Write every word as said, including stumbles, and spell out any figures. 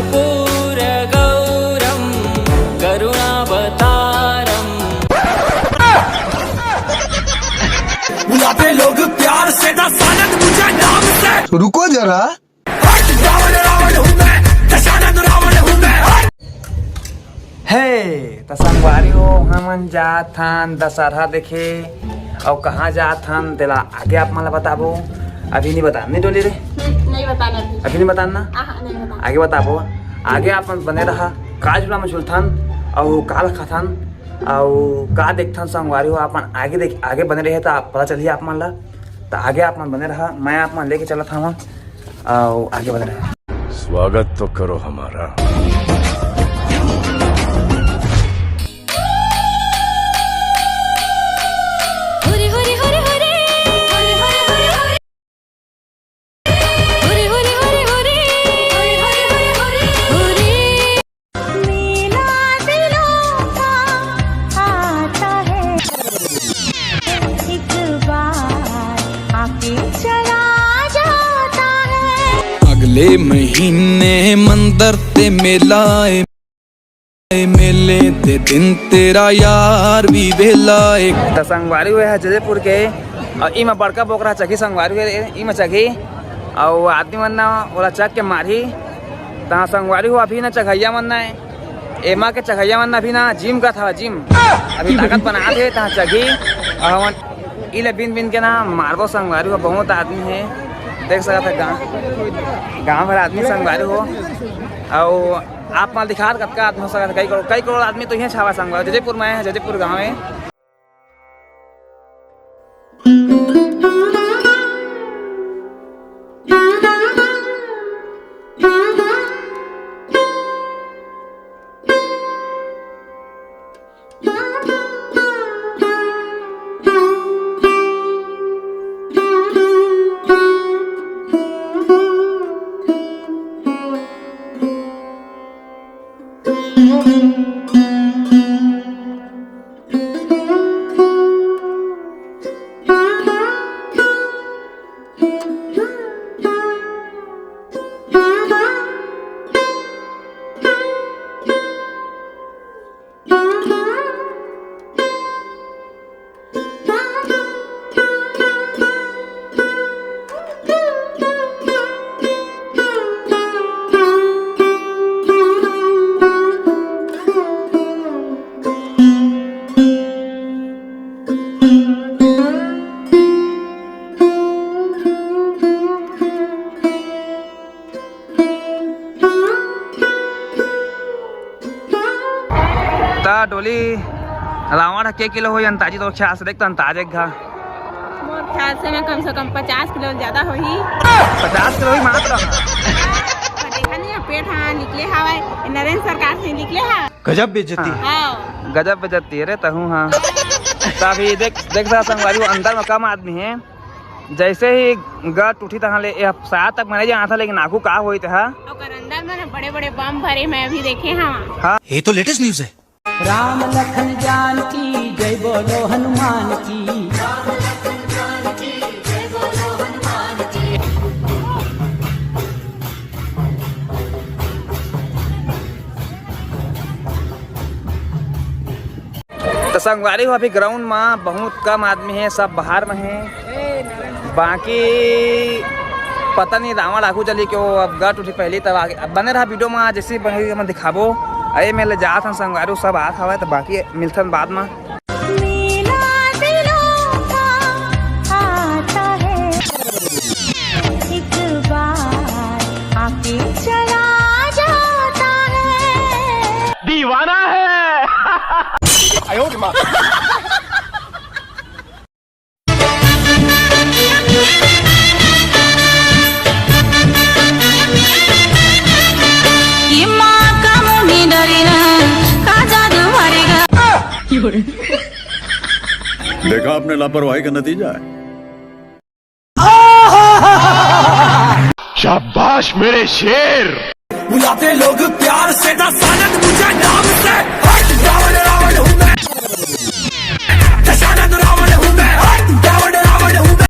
पूरगौरं करुणावतारम्। बुलाते लोग प्यार से, दशानंद मुझे नाम से। रुको जरा। हट, रावण रावण हूँ मैं, दशानंद रावण हूँ मैं, हट। हे, त संगवारी हो, हमन जात हन दशहरा देखे, अउ कहाँ जात हन, तेला आगे आप मन ला बताबो। अभी नहीं बता, नहीं डोली रे? नहीं, नहीं बताना अभी। अभी नहीं बताना? हाँ, हाँ, नहीं बताना। आगे बताबो। आगे आप मन बने रहा, का झूला में झूलथन, अउ का ल खाथन, अउ का देखथन संगवारी हो, आप मन आगे देख, आगे बने रहे त आप, पता चलिए आप मन ला। त आगे आप मन बने रहा, मैं आप मन लेके चलत हवं, अउ आगे बने रहा। स्वागत तो करो हमारा। अगले महीने मंदर ते मेला ए, मेले दे दिन तेरा यार भी बेला ए। त संगवारी हो, ए ह जजयपुर के, अउ इमा बड़का बोकरा चघी संगवारी हो, इमा चघी, अउ आदमी मन ना ओला चघ के मारही। त संगवारी हो, अभी ना चघइया मन ना, एमा के चघइया मन ना अभी ना जिम करत हवय, जिम। अभी ताकत बनात हे, त चघी, अउ हमन इले बिन बिन के ना मारबो संगवारी हो, बहुत आदमी हे, देख सकत हे गाँव, गाँव भर आदमी संगवारी हो। अउ आप मन दिखात कतका आदमी हो सकत हे, कई करोड़, कई करोड़ आदमी तो इहें छावा संगवारी, जजयपुर में हे, जजयपुर गाँव हे। त डोली, रावण ह के किलो होही अंदाजी तोर ख्याल से? देख तो अंदाज एक घा। मोर ख्याल से ना कम से कम पचास किलो ज्यादा होही। पचास किलो होही मात्र? पर देखा नहीं, पेट हा निकले हवय, नरेंद्र सरकार से निकले हा। गजब बेइज्जती। हाँ। गजब बेइज्जती, अरे तहूँ हाँ। त अभी देख, देख सा संगवारी, वो अंदर में कम आदमी हे, जैसे ही गट उठी तहाँ ले, ये सात तक मैंने जाना था, लेकिन आगू का होई तहा। ओकर अंदर में ना बड़े-बड़े बम भरे, मैं अभी देखे हवं। हाँ। ये तो लेटेस्ट न्यूज़ है। राम लखन जानकी जय बोलो हनुमान की। त संगवारी हो, अभी ग्राउंड म बहुत कम आदमी हे, सब बाहर म हे। बाकी पता नहीं रावण आगू चली के वो अब गट उठी पहली, तब आगे अब बने रहा वीडियो म, जैसे बने हम दिखाबो। अरे मैं ले जात हन संगवारी, सब आत हवय, त बाकी मिलथन बाद म। मेला दिलों का आता है, एक बार आके चला जाता है। दीवाना है। ये माँ का मुंह नहीं डरेगा, का जादू मारेगा। देखा आपने लापरवाही का नतीजा है। शाबाश मेरे शेर। बुलाते लोग प्यार से दशानंद मुझे नाम से। हट, रावण